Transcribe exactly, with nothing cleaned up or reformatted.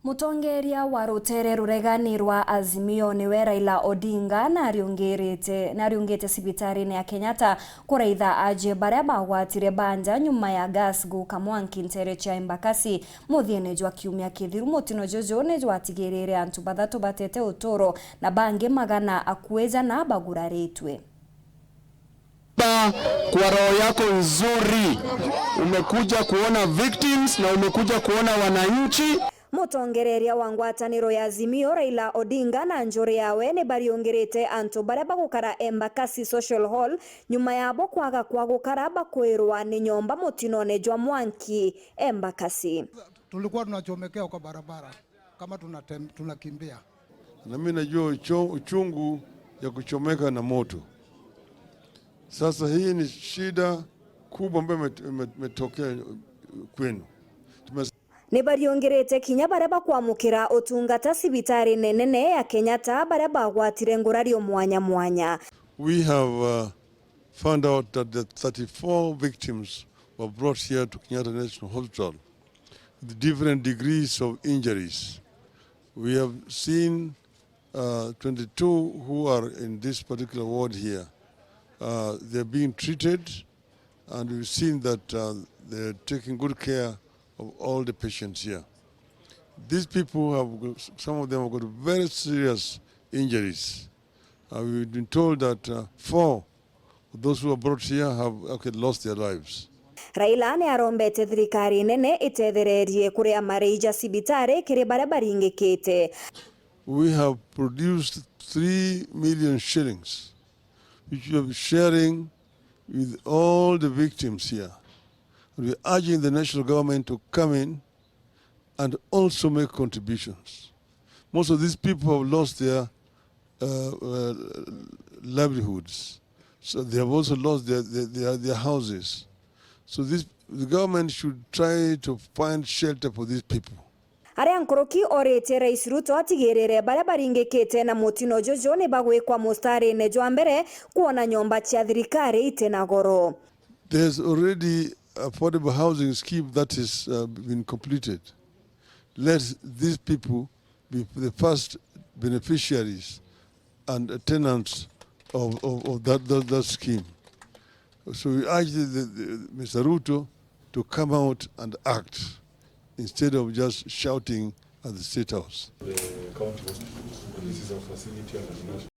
Mutongeria wa rutere ruregani rwa Azimio niwe Raila Odinga nariungirite, nariungite cibitarine ya Kenyatta kuraitha aajie baria bagwatire banja nyuma ya gas guka mwanki ntere cia Embakasi muthiene jwa kiumia kithiru. Mutino juju ni jwatigirire antu bathatu batete uturo na bangi magana akuijana baguraritwe. Kwa roho yako nzuri, umekuja kuona victims na umekuja kuona wananchi. Mutongereria wa ngwataniro ya Azimio, Raila Odinga, na njuri yawe ni bariungirite antu baria bagukara Embakasi Social Hall nyuma yabo kwaga kwa gukara bakwirwa ni nyomba mutinone jwa mwanki Embakasi. Tulikuwa tunachomekea kwa barabara kama tunatem-, tunakimbia. Na mimi najua ucho-, uchungu ya kuchomeka na moto. Sasa hii ni shida kubwa ambayo imet-, imet-, imetokea kwenu. Tumes- Ni bariungirite kinya baria bakwamukira utungata cibitarine nene ya Kenyatta baria bagwatire ngurario mwanya mwanya. We have, uh, found out that the thirty-four victims were brought here to Kenyatta National Hospital with different degrees of injuries. We have seen, uh, twenty-two who are in this particular ward here. Uh, they're being treated, and we've seen that, uh, they're taking good care of all the patients here. These people have got, some of them have got very serious injuries. Uh, we've been told that, uh, four of those who were brought here have actually lost their lives. Raila ni arombete thirikari nene itethererie kuria marei ja cibitari kiri baria baringikite. We have produced three million shillings, which we are sharing with all the victims here. And we are urging the national government to come in and also make contributions. Most of these people have lost their, uh, uh, livelihoods. So they have also lost their, their, their, their houses. So this, the government should try to find shelter for these people. Aria nkuruki oritie Rais Ruto atigirire baria baringikite na mutino juju ni bagwikwa mustarine jwa mbere kwona nyomba cia thirikari itina goro. There's already affordable housing scheme that is, uh, been completed. Let these people be the first beneficiaries and tenants of, of, of that, that, that scheme. So we urge the, the, the, Mister Ruto to come out and act instead of just shouting at the State House. The county hospitals, and this is a facility under the national